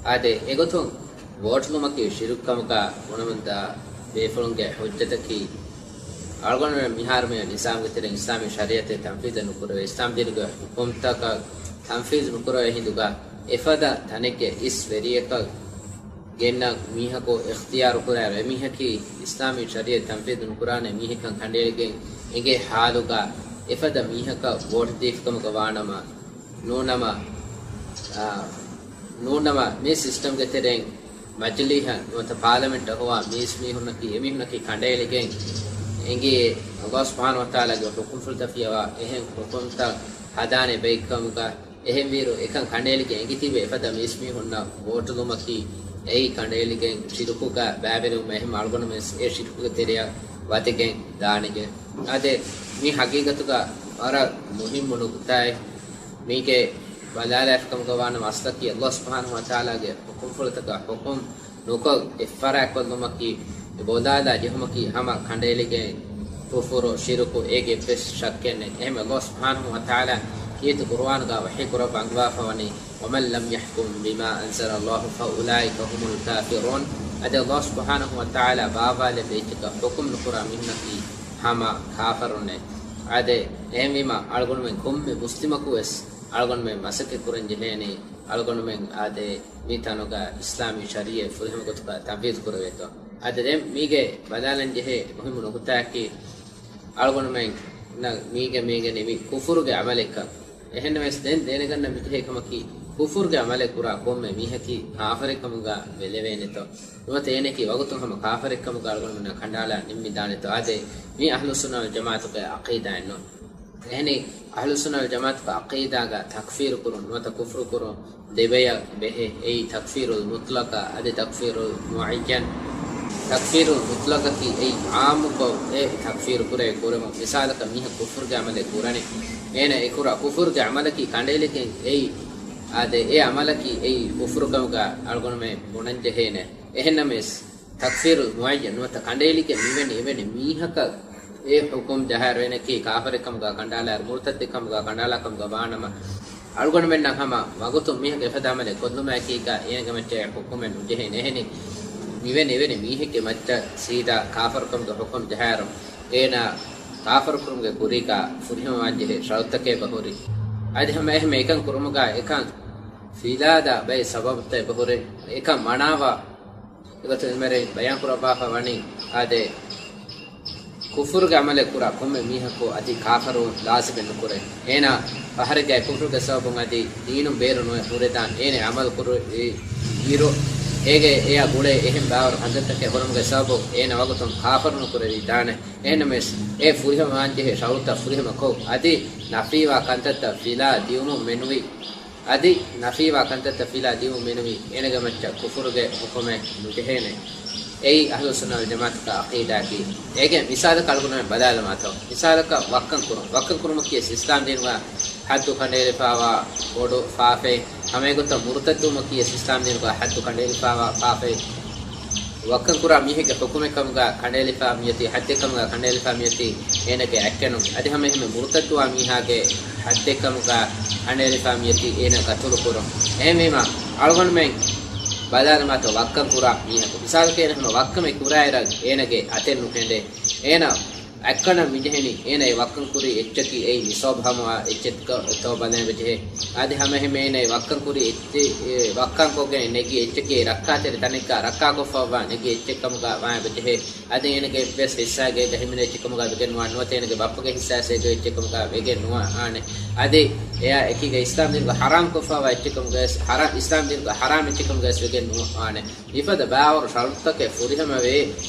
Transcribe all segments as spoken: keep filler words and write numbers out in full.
އާދެ، އެގޮތުން ވޯޓުލުމަކީ ޝިރުކު ކަމުގަ ބުނަމުންދާ ބޭފުޅުންގެ ޙުއްޖަތަކީ، އަޅުގަނޑުމެން މިހާރު މި ނިޒާމްގެ ތެރެއިން އިސްލާމީ ޝަރީޢަތެއް ތަންފީޛެއް ނުކުރެވޭ، އިސްލާމް ދީނުގެ ޙުކުމްތަކަށް ތަންފީޛު ނުކުރެވޭ ހިނދުގަ، އެފަދަ ތަނެއްގެ އިސް ވެރިޔަކަށް ގެންނަ މީހަކު އިޚްތިޔާރު ކުރާއިރު، އެމީހަކީ އިސްލާމީ ޝަރީޢަތް ތަންފީޛު ނުކުރާނެ މީހެއްކަން ކަނޑައެޅިގެން އެނގޭ ހާލުގަ، އެފަދަ މީހަކަށް ވޯޓް ދީފިކަމުގަ ވާނަމަ، ނޫނަމަ، އާ، ނޫނަމަ މި ސިސްޓަމްގެ ތެރެއިން މަޖިލީހަށް ނުވަތަ ޕާލަމެންޓަށް ހޮވާ މީސް މީހުންނަކީ، އެމީހުންނަކީ ކަނޑައެޅިގެން އެނގޭ ﷲ ސުބްޙާނަހޫ ވަތަޢާލާގެ ޙުކުމްފުޅުތައް ފިޔަވާ އެހެން ޙުކުމްތައް ހަދާނެ ބައެއްކަމުގަ، އެހެންވީއިރު އެކަން ކަނޑައެޅިގެން އެނގިތިބި އެފަދަ މީސްމީހުންނަށް ވޯޓުލުމަކީ، އެއީ ކަނޑައެޅިގެން ޝިރުކުގަ ބައިވެރިވުމަށް، އެހެން އަޅުގަނޑުމެން އެ ޝިރުކުގެ ތެރެއަށް ވަދެގެން ދާނެގެން. އާދެ، މީ ޙަޤީޤަތުގަ ވަރަށް މުހިއްމު ނުކުތާއެއް. މީގެ ބަލާލާފިކަމުގަ ވާނަމަ، އަސްލަކީ ﷲ ސުބްޙާނަހޫ ވަތަޢާލާގެ ޙުކުމްފުޅުތަކަށް ޙުކުމް ނުކޮށް، އެއްފަރާތްކޮށްލުމަކީ، އެ ބޮލާލާ ޖެހުމަކީ ހަމަ ކަނޑައެޅިގެން ކުފުރު، ޝިރުކު، އޭގެ އެއްވެސް ޝައްކެއް ނެތް. އެހެންވެ، ﷲ ސުބްޙާނަހޫ ވަތަޢާލާ ކީރިތި ޤުރުއާނުގަ ވަޙީ ކުރައްވާ އަންގަވާފަ ވަނީ، "ومن لم يحكم بما أنزل الله فأولئك هم الكافرون." އަދި ﷲ ސުބްޙާނަހޫ ވަތަޢާލާ ބާއްވާލެއްވި އެއްޗަކަށް ޙުކުމް ނުކުރާ މީހުންނަކީ ހަމަ ކާފަރުންނޭ. އާދެ، އެހެންވީމަ، އަޅުގަނޑުމެން ކޮންމެ މުސްލިމަކުވެސް އަޅުގަނޑުމެން މަސައްކަތް ކުރަން ޖެހޭނީ، އަޅުގަނޑުމެން އާދެ، މި ތަނުގަ އިސްލާމީ ޝަރީޢަތް ފުރިހަމަ ގޮތުގަ ތަންފީޛު ކުރެވޭތޯ. އަދި ދެން މީގެ ބަލާލަން ޖެހޭ މުހިއްމު ނުކުތާއަކީ، އަޅުގަނޑުމެންނަށް މީގެ މީގެ ނިމި ކުފުރުގެ ޢަމަލެއްކަން. އެހެންނަމަވެސް ދެން ދެނެގަންނަން މިޖެހޭ ކަމަކީ، ކުފުރުގެ ޢަމަލެއް ކުރާ ކޮންމެ މީހަކީ ކާފަރެއްކަމުގަ ބެލެވޭނެތޯ. ނުވަތަ އޭނައަކީ ވަގުތުން ހަމަ ކާފަރެއްކަމުގަ އަޅުގަނޑުމެންނަށް ކަނޑާލާ ނިންމިދާނެތޯ. އާދެ، މީ އަހްލުއްސުންނަ ވަލްޖަމާޢަތުގެ ޢަޤީދާއެއްނޫން. އެހެނީ، އަހްލުއްސުންނަ ވަލްޖަމާޢަތުގެ ޢަޤީދާގަ ތަކްފީރު ކުރުން ނުވަތަ ކުފްރު ކުރުން ދެބަޔަށް ބެހޭ. އެއީ ތަކްފީރުލް މުޠްލަޤަ އަދި ތަކްފީރުލް މުޢައްޔަން. ތަކްފީރުލް މުޠްލަޤަކީ އެއީ ޢާއްމުކޮށް އެ ތަކްފީރު ކުރޭ ކުރެވުން. މިސާލަކަށް މީހަކު ކުފްރުގެ ޢަމަލެއް ކުރަނީ، އޭނަ އެ ކުރާ ކުފުރުގެ ޢަމަލަކީ ކަނޑައެޅިގެން އެއީ، އާދެ، އެ ޢަމަލަކީ އެއީ ކުފުރުކަމުގަ އަޅުގަނޑުމެން ބުނަންޖެހޭނެ. އެހެންނަމަވެސް، ތަކްފީރުލް މުޢައްޔަން ނުވަތަ ކަނޑައެޅިގެން މިވެނި އެވެނި މީހަކަށް އެ ޙުކުމް ޖަހާއިރު އޭނައަކީ ކާފަރެއްކަމުގަ ކަނޑާލާއިރު، މުރުތައްދެއްކަމުގަ ކަނޑާލާކަމުގަ ވާނަމަ، އަޅުގަނޑުމެންނަށް ހަމަ ވަގުތުން މީހަކު އެފަދަ ޢަމަލެއް ކޮށްލުމާއެކީގަ އޭނަގެ މައްޗަށް އެ ޙުކުމެއް ނުޖެހޭނެ. އެހެނީ، މިވެނި އެވެނި މީހެއްގެ މައްޗަށް ސީދާ ކާފަރުކަމުގެ ޙުކުމް ޖަހާއިރު، އޭނާ ކާފަރުކުރުމުގެ ކުރީގަ ފުރިހަމަވާންޖެހޭ ޝަރުޠުތަކެއް އެބަހުރި. އަދި ހަމަ އެހެން އެކަން ކުރުމުގަ އެކަން ފިލާދާ ބައެއް ސަބަބުތައް އެބަހުރި. އެކަން މަނާވާ އެގޮތުން އެންމެ ބަޔާންކުރައްވާފަ ވަނީ، އާދެ، ކުފުރުގެ ޢަމަލެއް ކުރާ ކޮންމެ މީހަކު އަދި ކާފަރު ލާޒިމެއް ނުކުރޭ. އޭނާ ފަހަރެއްގައި ކުފުރުގެ ސަބަބުން އަދި ދީނުން ބޭރު ނުވެ ހުރެދާން. އޭނަ ޢަމަލު ކުރު އިރު، އޭގެ އެޔާ ގުޅޭ އެހެން ބާވަރު ކަންތައްތަކެއް ހުރުމުގެ ސަބަބުން އޭނަ ވަގުތުން ކާފަރު ނުކުރެވިދާނެ. އެހެންނަމަވެސް، އެ ފުރިހަމަވާންޖެހޭ ޝަރުޠުތައް ފުރިހަމަކޮށް، އަދި ނަފީވާ ކަންތައްތައް ފިލާ ދިއުމުން މެނުވީ، އަދި ނަފީވާ ކަންތައްތައް ފިލާ ދިއުމުން މެނުވީ، އޭނަގެ މައްޗަށް ކުފުރުގެ ޙުކުމެއް ނުޖެހޭނެ. އެއީ އަހްލުއްސުންނަ ވަލްޖަމާޢަތުގެ ޢަޤީދާއަކީ. އޭގެ މިސާލަކަށް އަޅުގަނޑުމެން ބަލާލަމާތޯ. މިސާލަކަށް ވައްކަން ކުރުން. ވައްކަން ކުރުމަކީ އިސްލާމް ދީނުގަ ޙައްދު ކަނޑައެޅިފައިވާ ބޮޑު ފާފައެއް. ހަމައެގޮތަށް މުރުތައްދުވުމަކީ އިސްލާމް ދީނުގަ ޙައްދު ކަނޑައެޅިފައިވާ ފާފައެއް. ވައްކަން ކުރާ މީހެއްގެ ޙުކުމެއް ކަމުގަ ކަނޑައެޅިފަ މިއޮތީ، ޙައްދެއް ކަމުގަ ކަނޑައެޅިފަ މިއޮތީ، އޭނަގެ އަތްކެނުން. އަދި ހަމައެހެންމެ މުރުތައްދުވާ މީހާގެ ޙައްދެއް ކަމުގަ ކަނޑައެޅިފަ މިއޮތީ، އޭނަ ޤަތުލު ކުރުން. އެހެންވީމަ، އަޅުގަނޑުމެން ބަލާލަމާތޯ ވައްކަން ކުރާ މީހަކު. މިސާލަކަށް އޭނަ ހަމަ ވައްކަމެއް ކުރާއިރަށް އޭނަގެ އަތެއް ނުކެނޑޭ. އޭނަ އަތްކަނޑަން މިޖެހެނީ، އޭނަ އެ ވައްކަން ކުރި އެއްޗަކީ އެއީ ނިޞާބު ހަމަވާ އެއްޗެއްތޯ ބަލަން އެބަޖެހޭ. އަދި ހަމައެހެންމެ އޭނަ އެ ވައްކަން ކުރި އެއްޗެއް، އެ ވައްކަން ކޮށްގެން ނެގި އެއްޗަކީ ރައްކާތެރި ތަނެއްގަ ރައްކާކޮށްފައިވާ ނެގި އެއްޗެއް ކަމުގަ ވާން އެބަޖެހޭ. އަދި އޭނަގެ އެއްވެސް ހިއްސާގެ އޭގަ ހިމެނޭ އެއްޗެއް ކަމުގަ ވެގެން ނުވާނެ. ނުވަތަ އޭނަގެ ބައްޕަގެ ހިއްސާ އޭގަ އެއްޗެއް ކަމުގަ ވެގެން ނުވާނެ. އަދި އެއާ އެކީގަ އިސްލާމް ދީނުގަ ޙަރާމް ކޮށްފައިވާ އެއްޗެއް ކަމުގަވެސް، ޙަރާ-، އިސްލާމް ދީނުގަ ޙަރާމް އެއްޗެއް ކަމުގަވެސް ވެގެން ނުވާނެ. މިފަދަ ބާވަރު ޝަރުޠުތަކެއް ފުރިހަމަވޭ.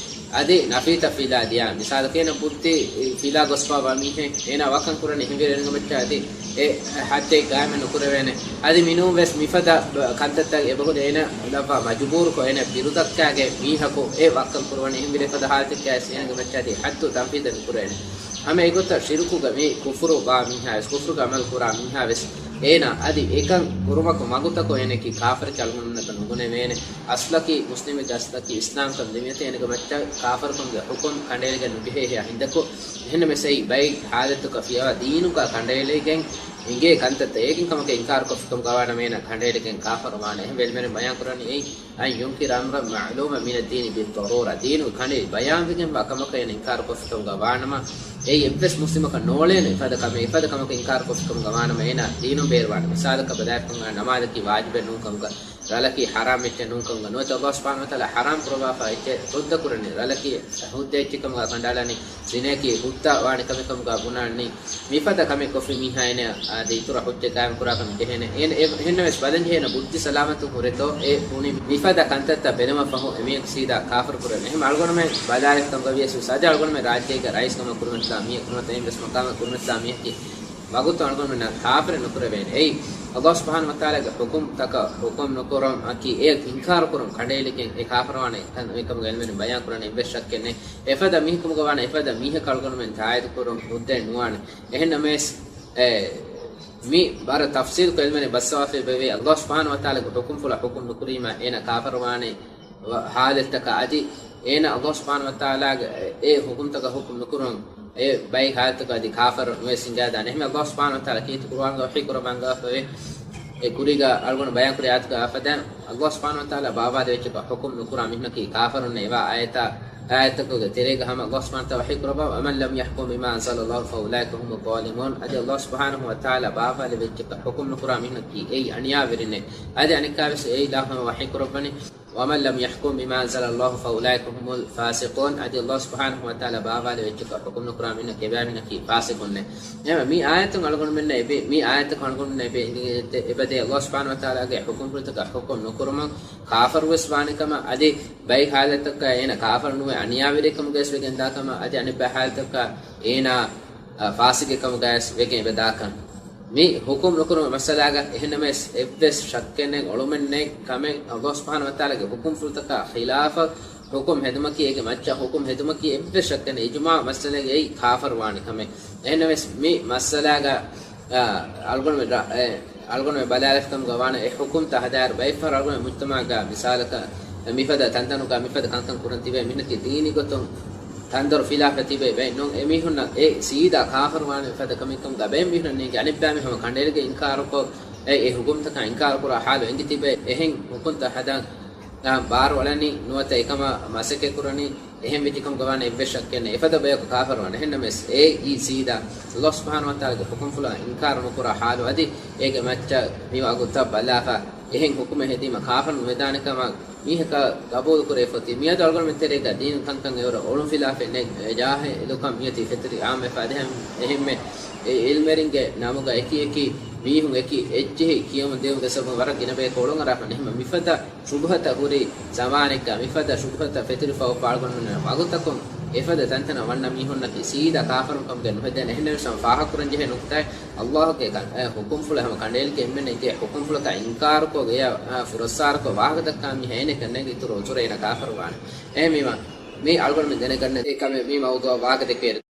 އަދި ނަފީތައް ފިލާ ދިޔާ. މިސާލަކަށް އޭނަ ބުއްދި ފިލާ ގޮސްފައިވާ މީހެއް، އޭނާ ވައްކަން ކުރަނީ ހިނގިރޭ އޭނަގެ މައްޗަށް އަދި އެ ޙައްދެއް ގާއިމެއް ނުކުރެވޭނެ. އަދި މިނޫން ވެސް މިފަދަ ބަ-، ކަންތައްތައް އެބަހުރި އޭނަ ލައްވާ މަޖުބޫރުކޮށް އޭނަ ބިރުދައްކާގެން މީހަކު އެ ވައްކަން ކުރުވަނީ ހިނގިރޭ ފަދަ ޙާލަތެއްގައި އޭނަގެ މައްޗަށް އަދި ޙައްދު ތަންފީޛެއް ނުކުރޭނެ. ހަމަ އެގޮތަށް ޝިރުކުގަ މި ކުފުރު ވާ މީހާ ވެސް، ކުފުރުގެ ޢަމަލު ކުރާ މީހާ ވެސް އޭނާ އަދި އެކަން ކުރުމަކު މަގުތަކު އޭނައަކީ ކާފަރެއް އަޅުގަނޑުމެންނަކަށް ނުބުނެވޭނެ. އަސްލަކީ މުސްލިމެއްގެ އަސްލަކީ އިސްލާމްކަން ދެމިއޮތީ އޭނަގެ މައްޗަށް ކާފަރުކަމުގެ ޙުކުމް ކަނޑައެޅިގެން ނުޖެހޭ ހިނދަކު. އެހެންނަމަވެސް އެއީ ބައެއް ޙާލަތުތަކަށް ފިޔަވާ ދީނުގަ ކަނޑައެޅިގެން އިނގޭ ކަންތައްތައް އޭގެން ކަމަކަށް އިންކާރުކޮށްފިކަމުގަ ވާނަމަ އޭނަ ކަނޑައެޅިގެން ކާފަރުވާނެ. އެހެން ވެލްމެނިން ބަޔާންކުރަނީ އެއީ، أن ينكر أمرا معلوما من الدين بالضرورة، ދީނުގެ ކަނޑައެޅި ބަޔާންވެގެންވާ ކަމަކަށް އޭނަ އިންކާރުކޮށްފިކަމުގަ ވާނަމަ، އެއީ އެއްވެސް މުސްލިމަކަށް ނޯޅޭނެ އެފަދަ ކަމެއް. އެފަދަ ކަމަކަށް އިންކާރުކޮށްފިކަމުގަ ވާނަމަ އޭނަ ދީނުން ބޭރުވާނެ. މިސާލަކަށް ބަލާއިރުކަމުގަ ނަމާދަކީ ވާޖިބެއް ނޫންކަމުގަ، ރަލަކީ ޙަރާމް އެއްޗެއް ނޫންކަމުގަ، ނުވަތަ ﷲ ސުބްޙާނަހޫ ވަތަޢާލާ ޙަރާމް ކުރައްވާފަ އެއްޗެއް ހުއްދަ ކުރަނީ، ރަލަކީ ހުއްދަ އެއްޗެއް ކަމުގަ ކަނޑައަޅަނީ، ޒިނައަކީ ހުއްދަ ވާނެ ކަމެއް ކަމުގަ ބުނާނީ، މިފަދަ ކަމެއް ކޮށްފި މީހާ އޭނަ އާދެ އިތުރަށް ހުއްޖަ ގާއިމް ކުރާކަމަށް ޖެހޭނެ. އޭނަ އެ-، އެހެންނަމަވެސް ބަލަން ޖެހޭނެ ބުއްދި ސަލާމަތުން ހުރޭތޯ އެ ބުނި މިފަދަ ކަންތައްތައް ބެލުމަށް ފަހު އެމީހަކު ސީދާ ކާފަރު ކުރެވޭނެ. އެހެން އަޅުގަނޑުމެން ބަލާލި ކަމުގަ ވިޔަސް ވެސް އަދި އަޅުގަނޑުމެން ރާއްޖޭގަ ރައީސް ކަމަށް ކުރިމަތިލާ މީހަކު ނުވަތަ އެހެން ވެސް މަޤާމެއް ކުރިމަތިލާ މީހަކީ ވަގުތު އަޅުގަނޑުމެންނަށް ކާފަރެއް ނުކުރެވޭނެ. އެއީ، ﷲ ސުބްޙާނަހޫ ވަތަޢާލާގެ ޙުކުމްތަކަށް ޙުކުމް ނުކުރުމަކީ އެ އިންކާރު ކުރުން ކަނޑައެޅިގެން އެ ކާފަރުވާނެ ކަމެއް ކަމުގަ އިލްމެން ބަޔާން ކުރަނީ އެއްވެސް ޝައްކެއް ނެތް. އެފަދަ މީހަކު ކަމުގަ ވާނެ އެފަދަ މީހަކަށް އަޅުގަނޑުމެން ތާއީދު ކުރުން ހުއްދައެއް ނުވާނެ. އެހެންނަމަވެސް، އެ، މި ވަރަށް ތަފްޞީލުކޮށް އިލްމެން ބައްސަވާފައި ވެވޭ، ﷲ ސުބްޙާނަހޫ ވަތަޢާލާގެ ޙުކުމްފުޅަށް ޙުކުމް ނުކުރީމަ އޭނަ ކާފަރުވާނެ ވަ-، ޙާލަތްތަކަށް އަދި އޭނަ ﷲ ސުބްޙާނަހޫ ވަތަޢާލާގެ އެ ޙުކުމްތަކަށް ޙުކުމް ނުކުރުން އެ ބައި ޙާލަތަކަށް އަދި ކާފަރު ނުވެސް ހިނގާދާނެ. އެހެން ﷲ ސުބްޙާނަހޫ ވަތަޢާލާ ކީރިތި ޤުރުއާންގަ ވަޙީ ކުރައްވާ އަންގާފައިވޭ. އެ ކުރީގަ އަޅުގަނޑު ބަޔާންކުރި އާޔަތުގެ އާފަދައިން، ﷲ ސުބްޙާނަހޫ ވަތަޢާލާ ބާވާލެވިއްޖެކަ ޙުކުމް ނުކުރާ މީހުނަކީ ކާފަރުންނޭ އެވާ އާޔަތާ، އާޔަތަކުގެ ތެރޭގަ ހަމަ ﷲ ސުބްޙާނަހޫ ވަތަޢާލާ ވަޙީ ކުރައްވާ، ومن لم يحكم بما أنزل الله فأولئك هم الظالمون. އަދި ﷲ ސުބްޙާނަހޫ ވަތަޢާލާ ބާވާލެވިއްޖެކަ ޙުކުމް ނުކުރާ މީހުނަކީ އެއީ އަނިޔާވެރިންނޭ. އަދި އަނެއްކާވެސް އެއީ އިލާހު ހަމަ ވަޙީ ކުރައްވަނީ، ومن لم يحكم بما أنزل الله فأولئك هم الفاسقون. އަދި ﷲ ސުބްޙާނަހޫ ވަތަޢާލާ ބާވާލެވިއްޖެކަ ޙުކުމް ނުކުރާ މީހުންނަކީ އެބައިމީހުންނަކީ ފާސިޤުންނޭ. އެހެންވެ، މި އާޔަތުން އަޅުގަނޑުމެންނަށް އެބެ-، މި އާޔަތަކުން އަޅުގަނޑުމެންނަށް އެބަ އިނގޭ އެބަދޭ ﷲ ސުބްޙާނަހޫ ވަތަޢާލާގެ ޙުކުމްފުޅުތަކަށް ޙުކުމް ނުކުރުމަށް ކާފަރުވެސް ވާނެ ކަމަށް، އަދި ބައި ޙާލަތަކަށް އޭނަ ކާފަރު ނުވެ އަނިޔާވެރި ކަމުގައިވެސް ވެގެން ދާ ކަމަށް، އަދި އަނެއްބައި ޙާލަތަކަށް އޭނާ އަ، ފާސިގެއް ކަމުގައިވެސް ވެގެން އެބަ ދާކަން. މި ޙުކުމް ނުކުރުމުގެ މައްސަލާގަ އެހެންނަމަވެސް އެއްވެސް ޝައްކެއް ނެތް، އޮޅުމެއް ނެތް ކަމެއް، ﷲ ސުބްޙާނަހޫ ވަތަޢާލާގެ ޙުކުމްފުޅުތަކާ ޚިލާފަށް ޙުކުމް ހެދުމަކީ، އޭގެ މައްޗަށް ޙުކުމް ހެދުމަކީ އެއްވެސް ޝައްކެއް ނެތް، އިޖުމާޢު މައްސަލައެއްގައި ކާފަރު ވާނެ ކަމެއް. އެހެންނަމަވެސް މި މައްސަލާގަ، އަ، އަޅުގަނޑުމެން ރަ-، އެ، އަޅުގަނޑުމެން ބަލާލިފަ ކަމުގަ ވާނެ އެ ޙުކުމްތައް ހަދާއިރު ބައެއްފަހަރު އަޅުގަނޑު މުޖްތަމަޢުގަ މިސާލަކަށް މިފަދަ ތަންތަނުގަ މިފަދަ ކަންކަން ކުރަން ތިބޭ މީހުންނަކީ ދީނީ ގޮތުން ތަންދޮރު ފިލާފަ ތިބޭ ބައެއް ނޫން. އެމީހުންނަށް އެ ސީދާ ކާފަރު ވާނެ ފަދަ ކަމެއް ކަމުގަ ބައެއް މީހުންނަށް ނޭނގެ. އަނެއްބައިމީހުން ހަމަ ކަނޑައެޅިގެން އިންކާރުކޮށް، އެ، އެ ޙުކުމްތަކާ އިންކާރު ކުރާ ޙާލު އެނގި ތިބޭ. އެހެން ޙުކުމްތައް ހަދަން އާ، ބާރު އަޅަނީ ނުވަތަ އެކަމަށް މަސައްކަތް ކުރަނީ އެހެން ވެއްޖެ ކަމުގަ ވާނެ އެއްވެސް ޝައްކެއް ނެތް. އެފަދަ ބަޔަކު ކާފަރު ވާނެ. އެހެންނަމަވެސް އެއީ ސީދާ ﷲ ސުބްޙާނަހޫ ވަތަޢާލާގެ ޙުކުމްފުޅަށް އިންކާރު ނުކުރާ ޙާލު އަދި އޭގެ މައްޗަށް މި ވަގުތަށް ބަލާފަ އެހެން ޙުކުމެއް ހެދީމަ ކާފަރު ނުވެދާނެ ކަމަށް މީހަކަށް ގަބޫލު ކުރެވިފަ އޮތީ. މިއަދު އަޅުގަނޑުމެން ތެރޭގަ ދީނު ކަންކަން އެވަރަށް އޮޅުންފިލާފައެއް ނެތް. އެ ޖާހިލުކަން މިއޮތީ ފެތުރި އާއްމުވެފަ. އަދި އެހެން، އެހެންމެ އެ ޢިލްމުވެރިންގެ ނަމުގަ އެކި އެކި މީހުން އެކި އެއްޗެހި ކިޔަމުން ދިއުމުގެ ސަބަބުން ވަރަށް ގިނަ ބަޔަކު އޮޅުން އަރާފަ ނެތް. މިފަދަ ޝުބުހަތައް ހުރި ޒަމާނެއްގަ، މިފަދަ ޝުބުހަތައް ފެތުރިފަ އޮތް އަޅުގަނޑުމެން ވަގުތަކުން އެފަދަ ތަންތަނަށް ވަންނަ މީހުންނަކީ ސީދާ ކާފަރުން ކަމުގައި ނުހެދޭނެ. އެހެންނަމަވެސް ފާހަގަކުރަންޖެހޭ ނުކުތާއެއް، ﷲ ގެ ކަ-، އެ، ޙުކުމްފުޅެއް ހަމަ ކަނޑައެޅިގެން އެންމެންނަށް އެނގޭ ޙުކުމްފުޅަކާ އިންކާރުކޮށް، އެޔާ، އާ، ފުރައްސާރަކޮށް ވާހަކަ ދައްކާ މީހާ އޭނަ ކަންނޭނގެ އިތުރު އުޒުރެއް އޭނަ ކާފަރު ވާނެ. އެހެންވީމަ، މީ އަޅުގަނޑުމެން ދެނެގަންނަ އެކަމެއް މި މައުޟޫޢަށް ވާހަކަ ދެކޭ.